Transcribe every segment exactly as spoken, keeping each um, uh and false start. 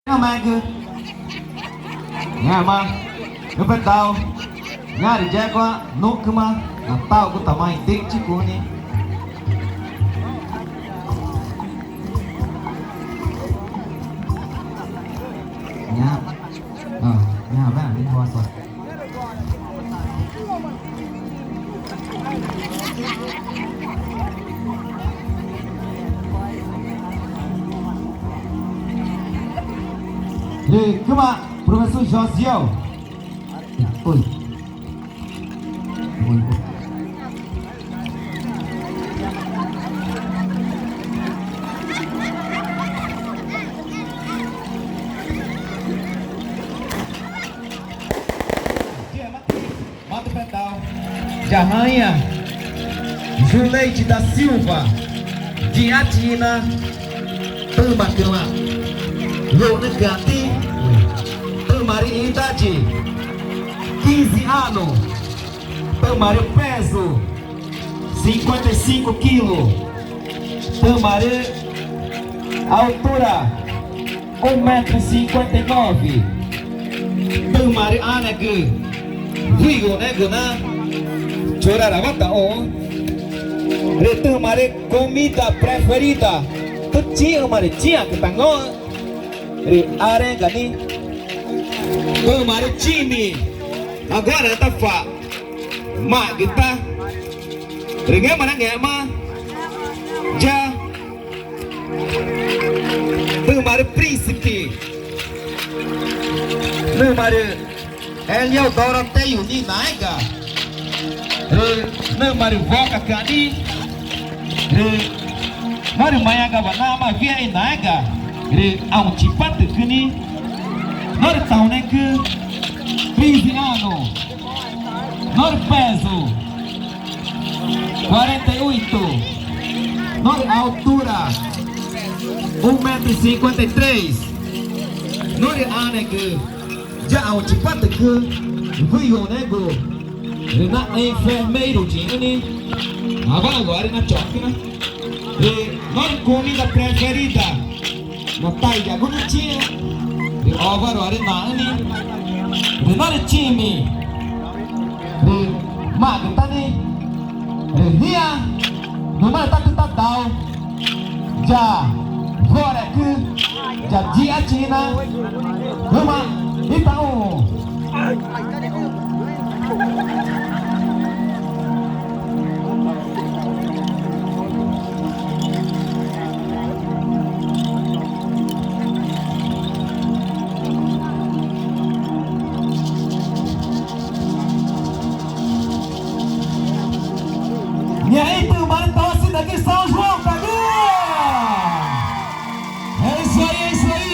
Ngẽxguma, ngẽma, ngẽma pedau, ñaa rü yexguma nuxcüma nataxugutama i dixchigu niĩ. Ñaa, ñaa, ñaa, ñaa, ñaa, ñaa. Rü cüma professor Josiel. Oi. Oi, oi. Mato Pedal, Jahanha, Juleide da Silva, Diatina, Tamacama, Lona Gati, Tamari idade, quinze anos, Tamari peso, cinquenta e cinco quilos, Tamari altura, um metro e cinquenta e nove. Tümarü ãnegü wüxi ngẽxguna chorarama taxũ. Rü tümarü comida preferida, tüxchiü̃marü chiãcü tangõxü̃. Rü arega niĩ. Tümarü time. Agora tá fa. Magüta. Rü ngẽma nangẽxma ya. Tümarü Príncipe. Nümarü Eliel Doroteio ninaega. Rü nümarü Voca Cani. Rü norü mayaga wa namaã wüxi i naega. Rü aũchipatücüni. Norü taunecü. Quinze anos. Norü peso. Quarenta e oito. Norü altura. Um metro e cinquenta e três. Norü ãnegü. Ya aũchipatücü. Wüxi ngẽxgü. Rü na enfermeiro yiĩxü̃ niĩ. Awawa arü na chocüna. Rü norü comida preferida. Na taiyagu na chiã. Rü owaruarü naxü̃ niĩ. Rü norü time. Rü magütani. Rü ñaã. Numa tatü tadau. Ya. Worecü. Ya yiachiü̃na. Numa. Itaũ. Ñaã itaũ marü tose daqui São João, tá bom? É isso aí, é isso aí.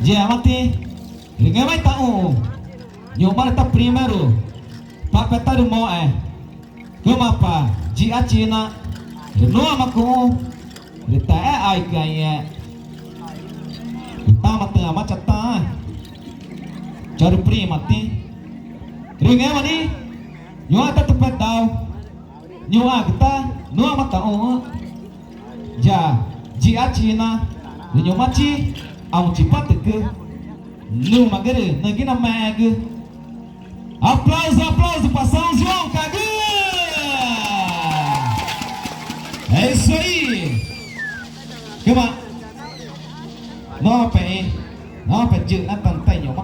Yema tiĩ, rü ngẽma itaũ, ñu̱xma rü ta primeiro, pa peta rü moxẽ. Cüma pa yiachiü̃na rü nuã ma cuxũ rü texé aixcüãne rü tama tüxü̃ amachataãẽ chorü prima tiĩ. Rü ngẽma niĩ ñuxãcü ta tupedau, ñuxãcü ta nuã ma taxũxü̃ ya yiachiü̃na rü ñu̱xũchi aũchipatücü. Numagürü nüxü̃ ginamegü. Aplauso, aplauso pra São João Cagã! É isso aí! Cüma. Nope, nope, jü na tanteño ma.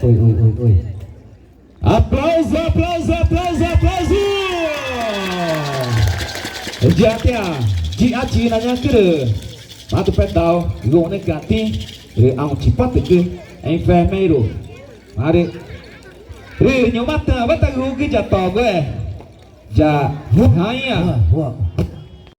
Oi, oi, oi, oi. Aplauso, aplauso, aplauso, aplauso. Rü yatü ya, yiachi na ñacü rü matupetao rü ngũnecüãtü rü ãũchipatücü enfermeiro. Marü rü ñumatüwa tagugü ya togue ya haiã.